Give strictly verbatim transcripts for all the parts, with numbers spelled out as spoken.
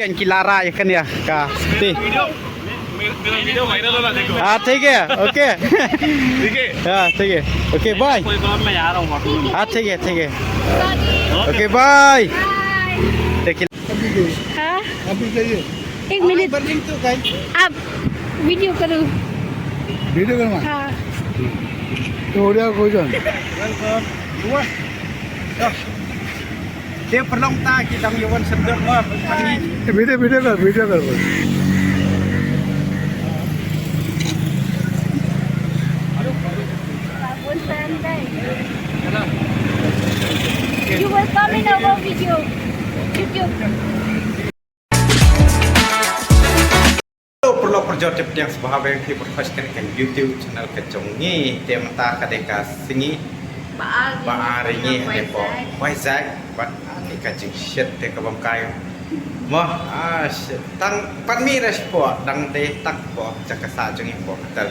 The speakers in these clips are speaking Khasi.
Kan ki la rah ïa kane ka. Te. मेरा video viral होना देखो। हाँ, ठीक है, ओके। ठीक है। हाँ, ठीक है। Okay, bye. कोई प्रॉब्लम नहीं, आ रहा हूँ वापस। हाँ, ठीक है, ठीक है। Okay, bye. देखिए। हाँ? अभी जाइए। एक मिनट। आप वीडियो करो। वीडियो करवा? हाँ। तो हो गया, कोई जान। Welcome. Te paralok mynta ki dang ïa wan sendok mo. Video, video kar, video kar. You will come in our video. YouTube. Paralok parajor, te pdiang sngewbha ïa phi ba phi peit ïa kane ka YouTube channel ka jong ngi. Te mynta ka dei ka sngi ba ar ïa ngi ha dei pdeng Vizag bad kane ka jingshet te ka bam kai. Mo, ah, tang pat mi ra spo dang dei tang po jaka sah jong ngi po ka tal.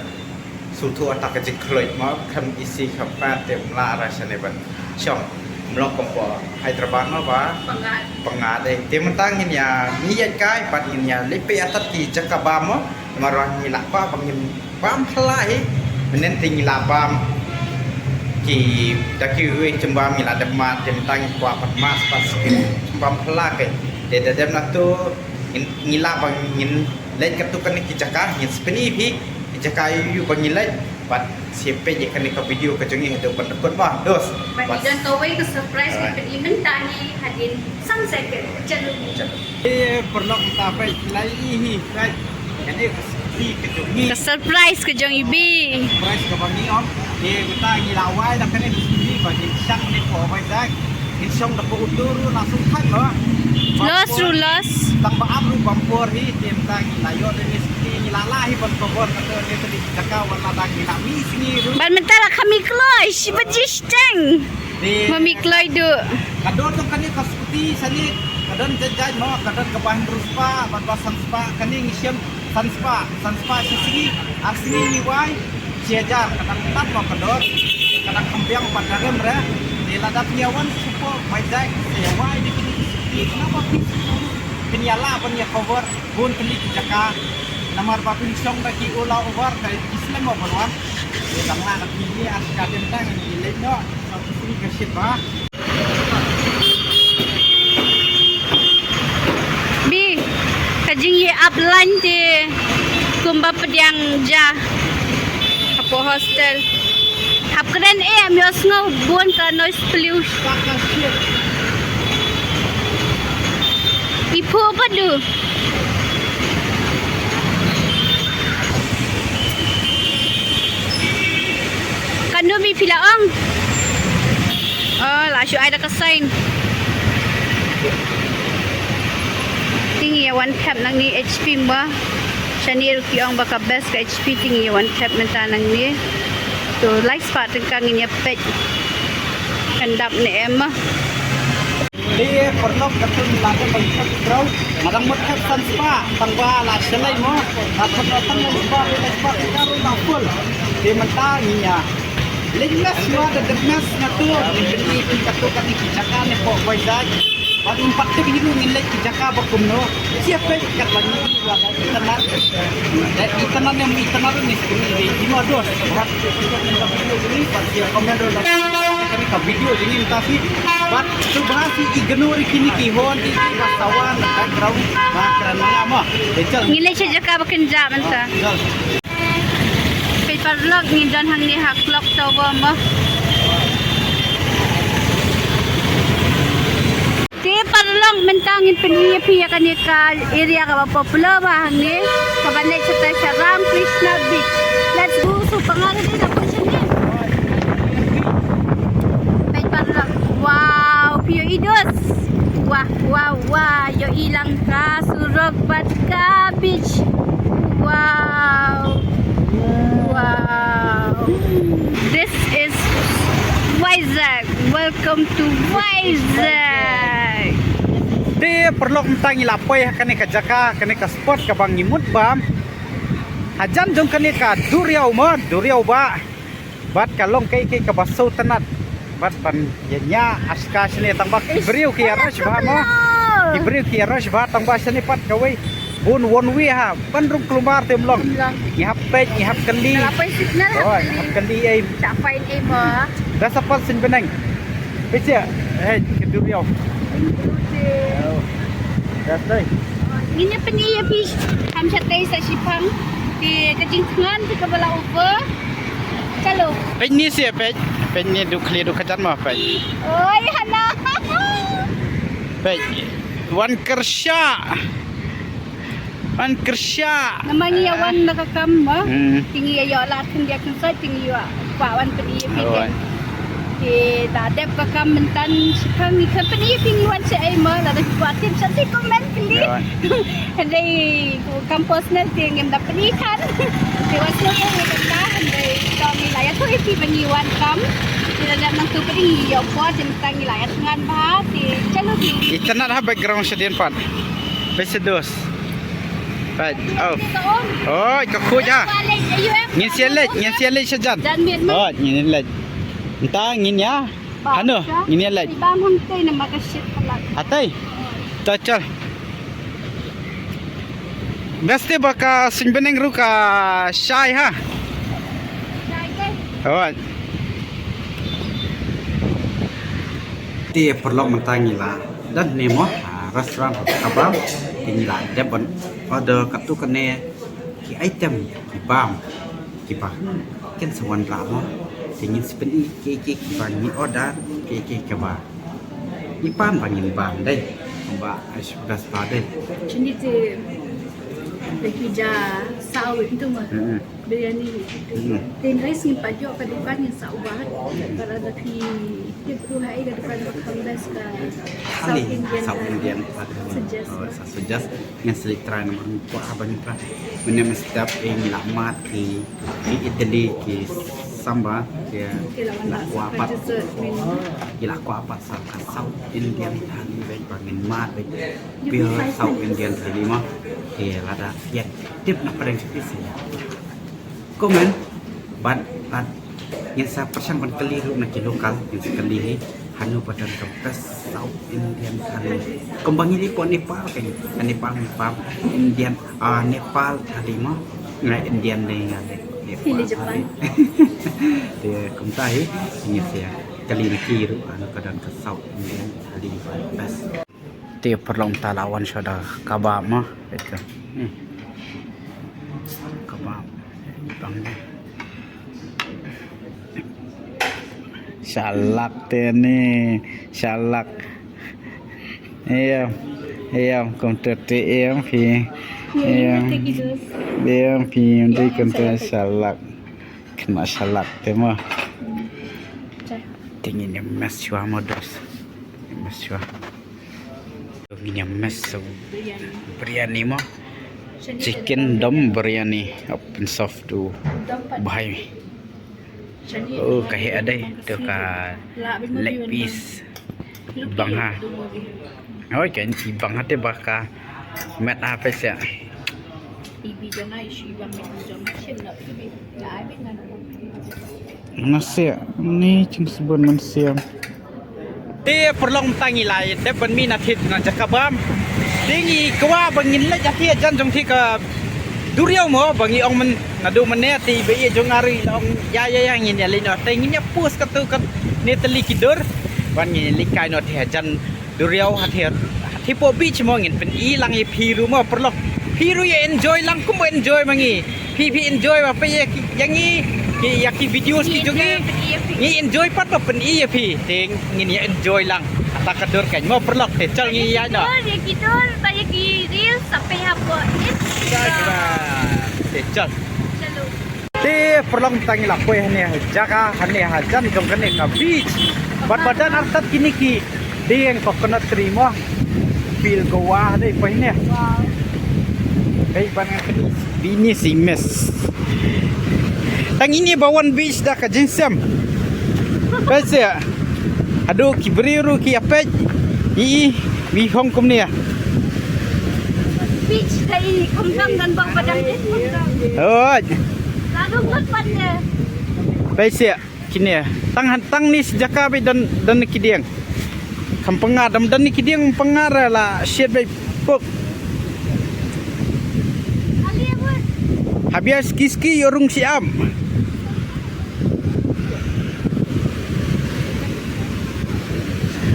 Shu tu ata ka jingkhloit mo, kham isi kham pat te mla ra shane ban shong. Mlong kam po Hyderabad mo ba Pangat. Pangat, eh, te mynta ngin ïa, ngi ïa kai pat ngin ïa leit peit ata ki jaka bam mo. Namar ba ngi lah ba ngin bam phylla hi. Mynnin te ngi lah bam ki da ki wei jembam ngi lah dep mad, te mynta ngi kwah pat mad pat ki jembam phylla ke. Te da dep na tu ngi lah ba ngin leit katto katne ki jaka, ngin sa pyni phi ki jaka ïa u ba ngi leit. Bad sa peit ïa kane ka video ka jong ngi haduh ban da kut ba dos. Bad don kawei ka surprise ka pynmynta ngi hadien san second. Chalo. Eh, paralok mynta peit lai hi peit. Kane ka surprise ka jong ngi. Ka surprise ka jong i Bi. Surprise ka ba ngi ong. Eh, mynta ngi la wai da kane ka surprise ba ngi shang ne ko wai dak. Ngi shong da ko utur na sum thang lo. Los ru los. Tang ba ap ru bam por hi te mynta ngi la ïoh da ngi surprise ngi la la hi ban ko bor ka to ne te di jaka wan la da ngi la mi sngi ru. Ban mynta la kham i kloi shi ba ji shteng. Ba mi kloi du. Ka dor tong kane ka Ti sani ka don jait jait mo, ka don kaba hynriew spah bad ba san spah, kane ngi shem san spah, san spah shi sngi, ar sngi ngi wai shi hajar, ka dang tad mo ka dor, ka dang kham biang pat da rem re. Te lada phi ïa wan sha Vizag, phi ïa wai da kine ki surprise, naba phi phin ïa lah ban ïa cover bun tylli ki jaka. Namar ba phin shong da ki ola over, ka ki slem mo ban wan. Te dang lah da phi ni ar shika te mynta ngi leit noh. Ka sngi ka shit ba. Bi, ka jingïap lain te kumba pdiang ja hapoh hostel. Hap kren eh, am ïohsngew bun ka noise pollution. I phuh pat du. Kano mi phi la ong? Oh, la shu ai da ka sign. Te ngi ïa wan thep nangne H P mo. Shane ruh ki ong ba ka best ka H P, te ngi ïa wan thep mynta nangne. To lai spah tyngka ngin ïa peit. Kan dap ne em mo. Te paralok katto ngi la dep ban thep khrau. Nga dang mut thep san spah tang ba la shalai mo. Nga thep noh tang lai spah, lai spah ka ruh la full. Te mynta ngi ïa leit mess shuwa da dep mess nga tu. Ngi pyni phi katto katne ki jaka ne poh Vizag. Bad ngim pat tip hi ruh ngin leit ki jaka ba kumno. Ïa peit katba ngi Itynnad. Eh, itynnad ne em itynnad ne screen de. Ino dos. Bad ka video jong ngi mynta shi. Bad to ba shi ignore kine ki horn ki ba sawan background. Ba kren ma nga mo. Ngi leit sha jaka ba kynjah mynta. Peit paralok ngi don hangne ha clock tower mo. Te paralok mynta ngin pyni ïa phi ïa kane ka area kaba popular bha hangne kaba leit shatai sha Ramakrishna Beach. Let's go. Shu panga ka dei na pun shane. Peit paralok. Wow, phi ïohi dos. Wah, wah, wah, ïohi lang ka surok bad ka beach. Wow. Wow. This is Vizag. Welcome to Vizag. Te paralok mynta ngi la poi ha kane ka jaka, kane ka spot kaba ngi mut bam. Hajan jong kane ka duriaw mo, duriaw ba. Bad ka long kaei kaei kaba sngewtynnat. Bad ban ïa nia aska shane tang ba ki briew ki ïa rush bha mo. Ki briew ki rush bha tang ba shane pat kawei. Bun one way ha. Ban rung kulmar te ym long. Ym long. Ngi hap peit, ngi hap kylli. Ngi hap peit signal, hap kylli. Oh, ngi hap kylli ei. Sa peit ei mo. Da sa pat shin bneng. Peit sha. Hei, ki duriaw. Oh. Da sa. Ngin ïa pyni ïa phi. Ham shatei sa shipang. Te ka jingthngan te kaba la over. Chalo. Peit ni sha, peit. Peit ni du khlieh du kajat mo peit. Oi, hana. Peit. Wan kyrsha. Wan kyrsha. Namar ngi ïa wan na ka kam mo. Hmm. Te ngi ïa ïoh lad khyndiat khynsoit te ngi ïa kwah wan pyni ïa phi. Oi. Te da dep ka kam mynta shipang ngi khlem pyni ïa phi ngi wan shaei mo, lada phi kwah tip sa shu comment kylli. Oi. Hynrei kam personal te ngim da pyni kan. Te wan sngewthuh ïa kata hynrei to ngi la ïathuh ïa phi ba ngi wan kam. Te lada nangtu pyni ngi ïoh por te mynta ngi la ïathngan bha te chalo phi. Itynnad ha background shadien pat. Peit sha dos. Peit. Oh. Oi, ka khuid ha. Ngin sa leit, ngin sa leit shajan. Jan miet mo. Oh, ngin leit. Mynta ngin ïa. Hano, ngin ïa leit. Bam hangtei namar ka shit palat. Hatei. To chal. Best te ba ka suiñ bneng ruh ka shai ha. Shai te. Hooid. Te paralok mynta ngi la don ne mo, ah, restaurant ha Kabam. Te ngi la dep ban order katto katne ki item ki bam. Kiba kin sa wanrah mo. Te ngin sa pyni kiei kiei kiba ngi order, kiei kiei kiba ngi pan ba ngin bam dei. Ba ai shu best ba dei. Shini te te ki ja saw itu mah. Hmm. Biryani. Hmm. Te ngi rai sngim pat ïoh ka dukan ngi saw ba. Para da phi tip tu hai ka dukan ba kham best ka South Indian. South Indian. Suggest. Oh, sa suggest. Ngan sa leit try namar ngi kwah haba ngi try. Mynne mynstep ngi la mad ki, ki idli, ki sambar, ki la kwah pat. Ki la kwah pat sa ka South Indian thali beit ba ngin mad beit. Pure South Indian thali mo. Ki lada phi tip na pdeng sha phi sa ïa comment bad, bad ngin sa pyrshang ban kylli ruh na ki local, ngin sa kylli hi hano ba don ka best South Indian thali. Kumba ngi leit poi Nepal kan, ka Nepal, Nepal Indian, ah, Nepal thali mo. Nga Indian dei nga leh Nepal thali. Te kumta hi ngin sa kylli na ki ruh hano ba don ka South Indian thali ba best. Te paralok mynta la wan sha da Kabam mo. Ito. Hmm. Kabam. Bang ni. Shalak te ni. Shalak. Ïa. Ïa, kum te te ïa phi. Ïa. Ïa phi, ïa phi, kum te shalak. Kena shalak te mo. Te ngin ïa mess shuwa mo dos. Mess shuwa. Ngin ïa mess biryani mo. Chicken dum biryani. Open soft tu. Bhai. Oh, ka heh adai. Tu ka leg piece. Bang ha. Oi, kan i bang ha te ba ka met ha pesa. Nasi ni chim sebun mensiam. Te paralok mynta ngi la dep ban mih na thied na jaka bam. Te ngi kwah ba ngin leit ha thied jan jong thied ka duriaw mo ba ngi ong men naduh mynne te ba ïa jong nga ruh la ong ïa ïa ïa ngin ïa leit noh te ngin ïa post katto katne tylli ki dur. Ban ngin ïa leit kai noh thied jan duriaw ha thied ha thied poh beach mo ngin pyni lang ïa phi ruh mo paralok. Phi ruh ïa enjoy lang kumba enjoy ma ngi. Phi phi enjoy ba phi ïa ki ïa ngi ki ïa ki videos ki jong ngi. Ngi enjoy pat ba pyni ïa phi te ngin ïa enjoy lang. Kata ka dur kan mo paralok te chal ngi ïa noh. Ïa ki dur ba ïa ki reels sa phi hapoh Instagram. Te chal. Chalo. Te paralok mynta ngi la poi hane ha jaka hane ha jan jong kane ka beach. Bad ba don artat kine ki dieng coconut tree mo. Feel Goa dei poi hane. Wow. Dei ban ngan kane. Bini si mes. Tang ini ba wan beach da ka jingsem. Pese. Aduh ki briew ruh ki apej. I i wi hong kumne. Beach ka i kumdang dan bang padang. Oi. Lalu buat pandai. Pese kine tang han tang ni sejaka bi dan dan kidiang. Kam panga dam dan ni ki dieng panga ra la shet bai pok. Habia ski ski yorung siam.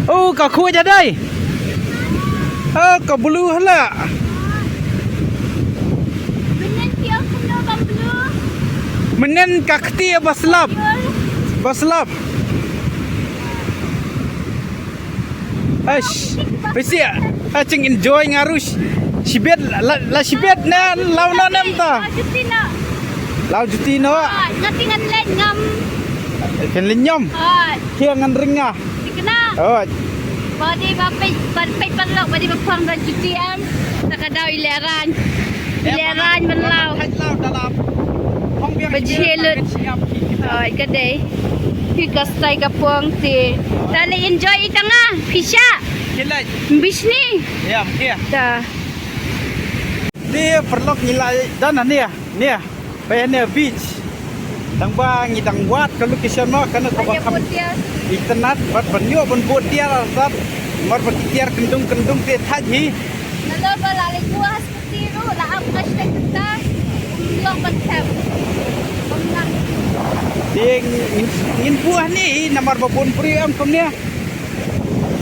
Oh, ka khuid hadai. Oh, ka bulu hala. Menen ka kti ba slap. Ba slap. Aish, pesi, ah, ching enjoy nga ruh. Shibet, la, la shibet na, law na nem ta. Law juti na. Law juti na. Ah, nga ti ngan leit ngam. Kan leit ngam. Ah. Kia ngan ring nga. Ti kena. Oh. Body ba peit, ba peit paralok, body ba pang da juti am. Ta ka daw i lehrain. Lehrain ban law. Ba jhieh lut. Oi, ka dei. Phi ka stai ka pong te. Ta leh enjoy i tanga. Phi sha. Bishni. Ta. Te paralok ngi la dan ne. Ne. Peit ne beach. Tang ba ngi dang wad ka location mo kane kaba kham itynnat bad ban ïoh ban bud tiar arsat. Mar ba ki tiar kyndung kyndung te thait hi. Nalor ba la leit buh ha scooty ruh la ap ka stek kata. Um ïoh ban thep. Te ngin, ngin buh hangne hi namar ba bun briew em kumne.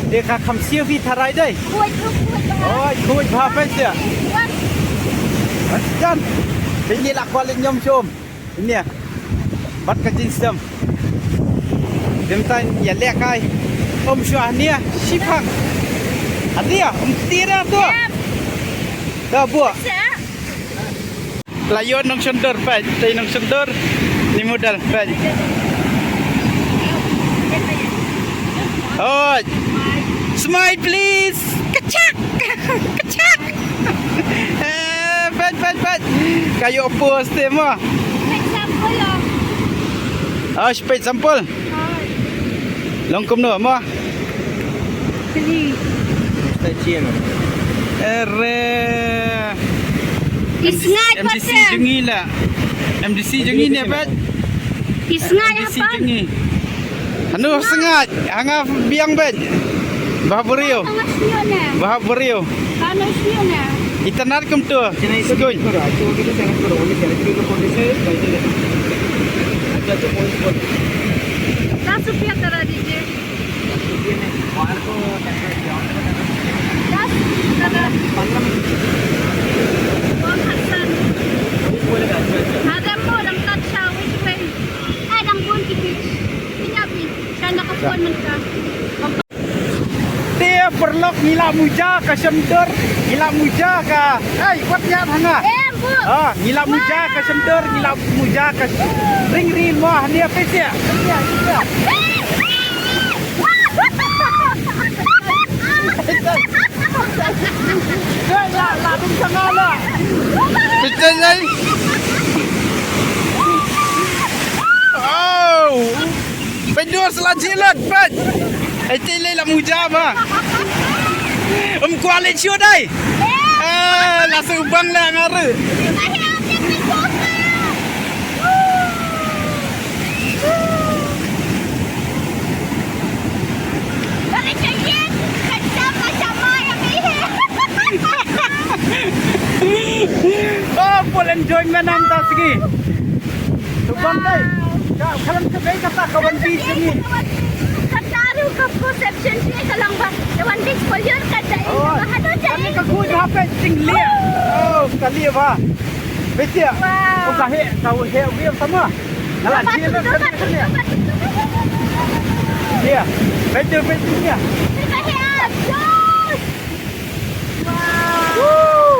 Te ka kham siew phi tharai dei. Khuid ruh khuid bha. Oi, khuid bha peit sia. Wan. Wan jan. Te ngi la kwah leit ñiom shum. Nia. Bad ka jingstem. Dem tain ïa leh kai. Ym shuwa nia shiphang. Adia, ym tira tu. Em. Da buah. Sia. La ïoh nongshondur peit, tei nongshondur. Ni model peit. Oi. Smile please. Kachak. Kachak. Eh, peit, peit, peit. Ka ïoh pose te mo. Peit sampul lo. Ah, peit sampul. Long kumno mo? Pili. Ere. Isngai M D C pate. Jong ngi la. M D C jong ngi ne bet. Isngai M D C apa? Jong ngi. Anu sngai, hanga biang bet. Bah beriu. Tanga sio ne. Bah beriu. Tanga sio ne. Itynnat kum tu. Sini sini. Koro, achu kita select koro, only select koro, koro se, baik je. Acha, acha, point, point. दस रुपया करा दीजिए। दस रुपया करा। Kong Hasan. Ada mo dang tat sha which way? Eh, dang bun ki beach. Pinya beach. Sha na ka phone man ka. Te paralok ngi la muja ka shondur, ngi la muja ka. Ai, wat ïa hanga. Em, bu. Ah, ngi la muja ka shondur, ngi la muja ka ring ring mo hania pese. Hania, hania. Dei la, la dum sanga la. Pese dei. Oh. Peit dur sla jilat, peit. Ai te lei la muja ma. Um kwah leit shu dai. Ah, la su bang la ngaru. Oh, full enjoyment am ta sigi. Tuban dai. Ka khalan ka dai kata ka wan beach ni. Kata ruh ka perception shi ka long ba. Ka wan beach ko yor ka dai. Oh. Ka hadu dai. Ka khuid ha peit jinglia. Oh, ka lia ba. Beach ya. Wow. Ka he, ka he wi sama. Ngala jia na ka lia. Lia. Beach, beach lia. Ka he. Wow.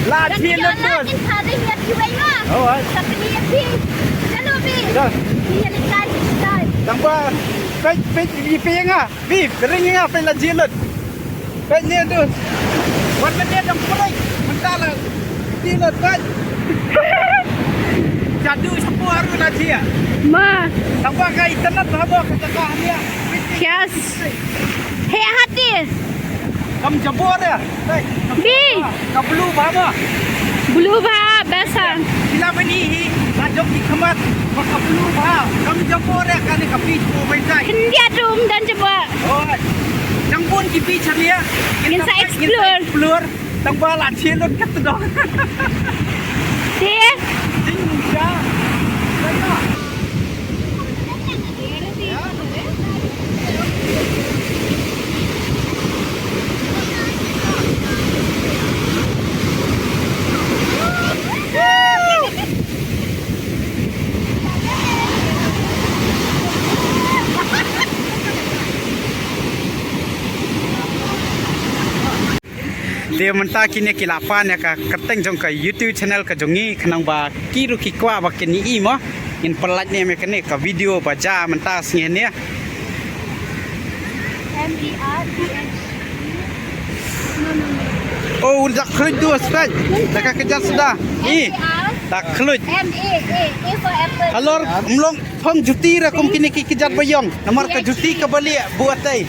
La chi la tu. Kin phading ya ki wei ma. Oh, ai. Sa pini ya pi. Chalo pi. Dah. Ni ya likai dai. Tang ba. Peit, peit, pi nga. Pi, ring nga peit la jilat. Peit ni tu. Wan mynta dang prai. Mynta la jilat peit. Jadu sapu aru la jia. Ma. Tang ba ka internet habo ka jaka ni. Yes. He hati. Kam jabor ya. Bi. Ka blue ba ba. Blue ba basa. Sila bani hi. Ba Jong ki khmat ba ka blue bha. Kam jabo re kane ka beach ko bai sai. Khyndiat ruh ym don jabo. Oi. Nang bun ki beach hane. Ngin sa explore. Ngin sa explore. Tang ba la chie lut kat dong. Te. Jing ja. Te mynta kine ki la pan ïa ka kyrteng jong ka YouTube channel ka jong ngi, khnang ba ki ruh ki kwah ba kin ïohi mo. Ngin pynlait ne em ïa kane ka video ba ja mynta sngi ne. M E R T H E. No, no, no. Oh, da khluit tu, Spec. Da ka kjat sda. I. M E R. Da khluit. M A A. A for apple. Halor, mlong phong juti ra kum kine ki kjat ba ïong. Namar ka juti ka ba lieh, bu atai.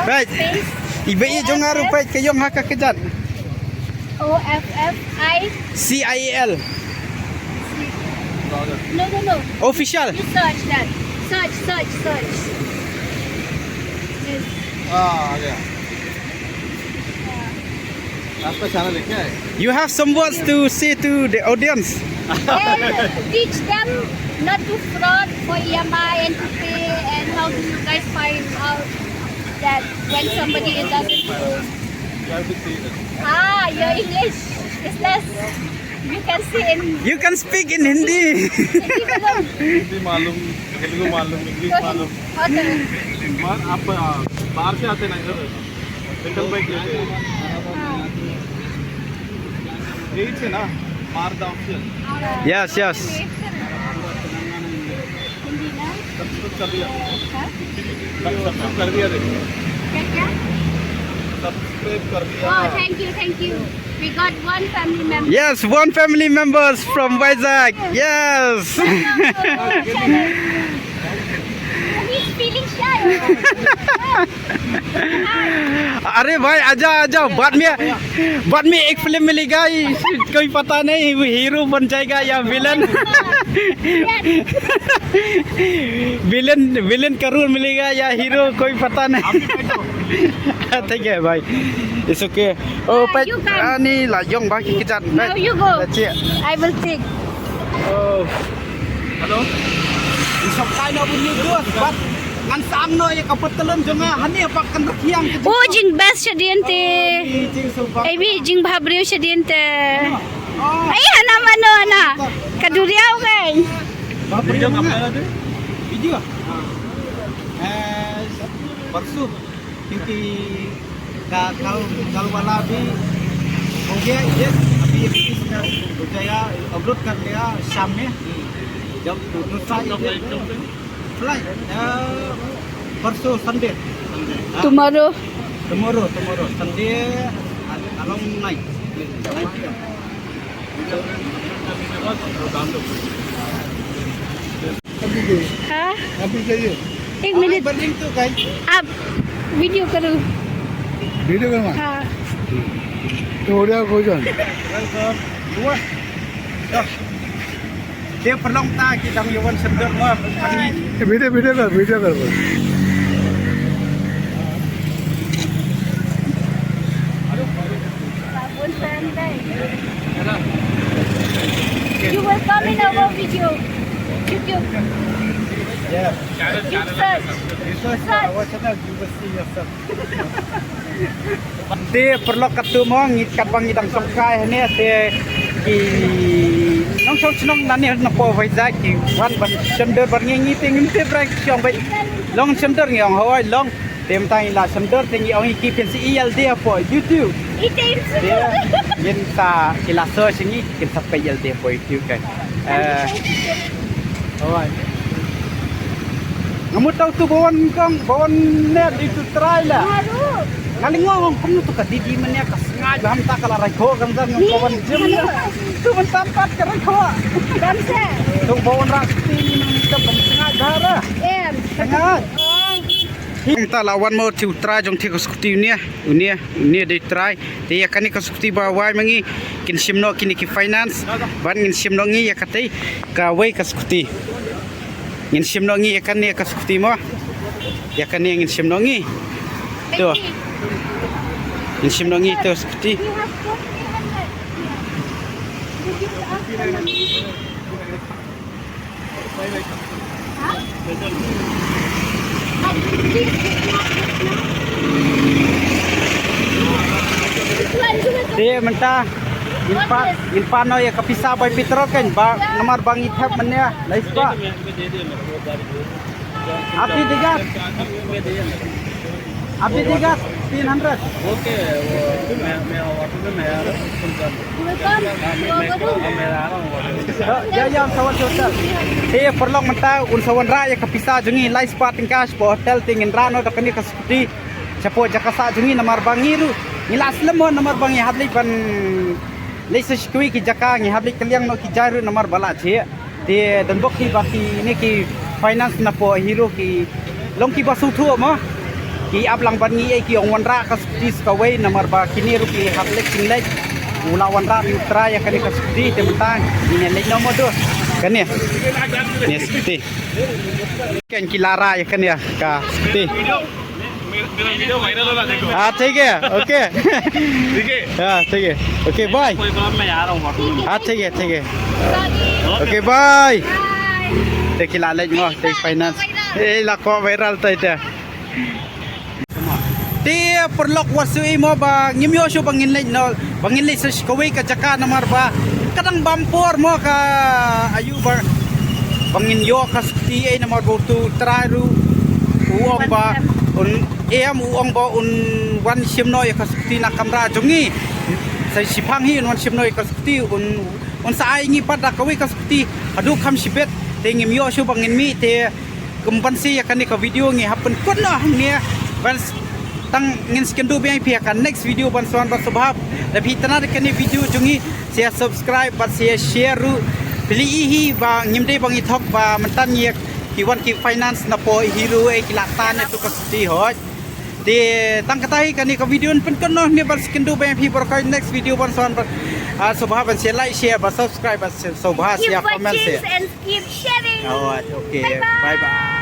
Right. Space. Iba i jong nga ruh peit ka ïong ha ka kjat. O F F I. C I A L. No, no, no. Official. You search that. Search, search, search. Yes. Ah, yeah. आपका चैनल है क्या है? You have some words to say to the audience. Well, teach them not to fraud for E M I and to pay, and how do you guys find out that when somebody doesn't pay? You have to see them. Ah, your English is less. You can say in You can speak in Hindi. Hindi मालूम, तेलुगु मालूम, इंग्लिश मालूम। मार आप, आ, बाहर से आते ना इधर, साइकिल बाइक लेते हैं। यही थे ना, मार the option. Yes, yes. Hindi ना? सब्सक्राइब कर दिया। हाँ? सब्सक्राइब कर दिया देखो। क्या, क्या? सब्सक्राइब कर दिया। Oh, thank you, thank you. We got one family member. Yes, one family members from Vizag. Yes. He's feeling shy. अरे भाई, आजा, आजा, बाद में, बाद में एक फिल्म मिलेगा, कोई पता नहीं, वो हीरो बन जाएगा या विलन। विलन, विलन का रोल मिलेगा या हीरो, कोई पता नहीं। ठीक है भाई, it's okay. Oh, peit, you can. Ani la ïong ba ki kjat. Now you go. That's it. I will take. Oh. Hello. Isok kai no bunyi dus, bat ngan sam no ya ka petelon jong nga, hani apa kan rkiang ke. Oh, jing best shadien te. Ai bi jing bha briew shadien te. Oh. Ai hana mano na. Ka duriau kai. Bha briew mana? Video. Eh, परसों क्योंकि का-, कल, कल वाला भी हो गया ये, अभी ये finish कर हो जाएगा, अपलोड कर लेगा शाम में। जब दूसरा ये फ्लाइट, अ, परसों संडे। हाँ। Tomorrow? Tomorrow, tomorrow, संडे, अ-, along night। अभी चाहिए। हाँ? अभी चाहिए। एक मिनट। आप वीडियो करो। वीडियो करवा? हाँ। तो हो गया भोजन। Welcome। Te pyrlong ta ki dang ïa wan sendot mo. Video, video कर, video कर। You will come in our video. YouTube. Yes. You search. You search for our channel, you will see yourself. Te pyrlok katto mo, ngi katba ngi dang shongkai hangne te ki nongshong shnong nangne napoh Vizag ki wan ban shon dor bad ngi, ngi te ngim tip re shong beit. Long shon dor ngi ong hooid long. Te mynta ngi la shon dor te ngi ong ïa ki phin sa ïohi ïalade hapoh YouTube. Te ngin sa, ki la search ïa ngi, kin sa peit ïalade hapoh YouTube kan. Eh. Hooid. Nga mut tau tu ba wan kong, ba wan ne di tu trai la. Nga lyngngoh ong kumno tu ka didi mane ka sngaid ba hamta ka la raikhoh kan sa ngam ka wan gym. Tu mynta pat ka raikhoh. Tu ba wan rah sting nang ka ban sngaid ba ra. Em. Sngaid. Mynta la wan mo te u trai jong te ka skuti une, une, une dei u trai. Te ïa kane ka skuti ba wai ma ngi, kin shim noh kine ki finance, bad ngin shim noh ngi ïa katei kawei ka skuti. Ngin shim noh ngi ïa kane ka skuti mo. Ïa kane ngin shim noh ngi. To. Ngin shim noh ngi to skuti. Te mynta ngin pan, ngin pan noh ïa ka pisa bai petrol kan ba namar ba ngi thep mynne lai spah. Aap bhi dega? Aap bhi dega? Three hundred. Okay, wo main, main auto mein main aa raha hoon. Haan, main, main, main aa raha hoon. Ya, ya, un sa wan sha hotel. Te paralok mynta un sa wanrah ïa ka pisa jong ngi lai spah tyngka sha hotel te ngin rah noh da kane ka skuti. Shapoh jaka sah jong ngi namar ba ngi ruh ngi la slem mo namar ba ngi hap leit ban leit sha shi kawei ki jaka, ngi hap leit kylliang noh ki jait ruh namar ba la jhieh. Te don bok ki ba kine ki finance na poh Hero ki long ki ba sngewthuh mo. Ki ap lang bad ngi ei ki ong wanrah ka skuti sa kawei namar ba kine ruh ki hap leit jingleit. U la wanrah u trai ïa kane ka skuti te mynta ngin ïa leit noh mo to. Kane. Kane skuti. Kan ki la rah ïa kane ka skuti. मेरा video viral होना देखो। हाँ, ठीक है, ओके। ठीक है। हाँ, ठीक है। Okay, bye. कोई प्रॉब्लम नहीं, आ रहा हूँ। हाँ, ठीक है, ठीक है। Okay, bye. Te ki la leit mo, te finance. Eh, la ko viral tai te. Te paralok wat shu ïohi mo ba ngim ïoh shuh ba ngin leit noh. Ba ngin leit sha kawei ka jaka namar ba ka dang bam por mo ka aïu ba, ba ngin ïoh ka skuti ei namar ba utu u trai ruh u ong ba un em, u ong ba un wan shim noh ïa ka skuti na kamra jong ngi. Sa shiphang hi un wan shim noh ïa ka skuti, un, un sa ai ngi pat da kawei ka skuti haduh kham shibit. Te ngim ïoh shuh ba ngin mih te Kumban sa ïa kane ka video ngi hap pynkut noh hangne. Ban s-, tang ngin sa ïakynduh biang ïa phi ha ka next video ban sa wan, ban sngewbha lada phi itynnad ïa kane video jong ngi sa ïa subscribe bad sa ïa share ruh. Phi la ïohi hi ba ngim dei ba ngi thok ba mynta ngi ïa ki wan ki finance na poh Hero ei ki la tan ïa tu ka skuti hoi. Te tang kata hi kane ka video ngi pynkut noh hangne ban sa ïakynduh biang ïa phi baroh ka next video ban sa wan ban, ah, sngewbha ban sa ïa like, share bad subscribe bad sa ïa sngewbha sa ïa comment sa ïa. Keep sharing. Oh, okay. Bye bye. Bye bye.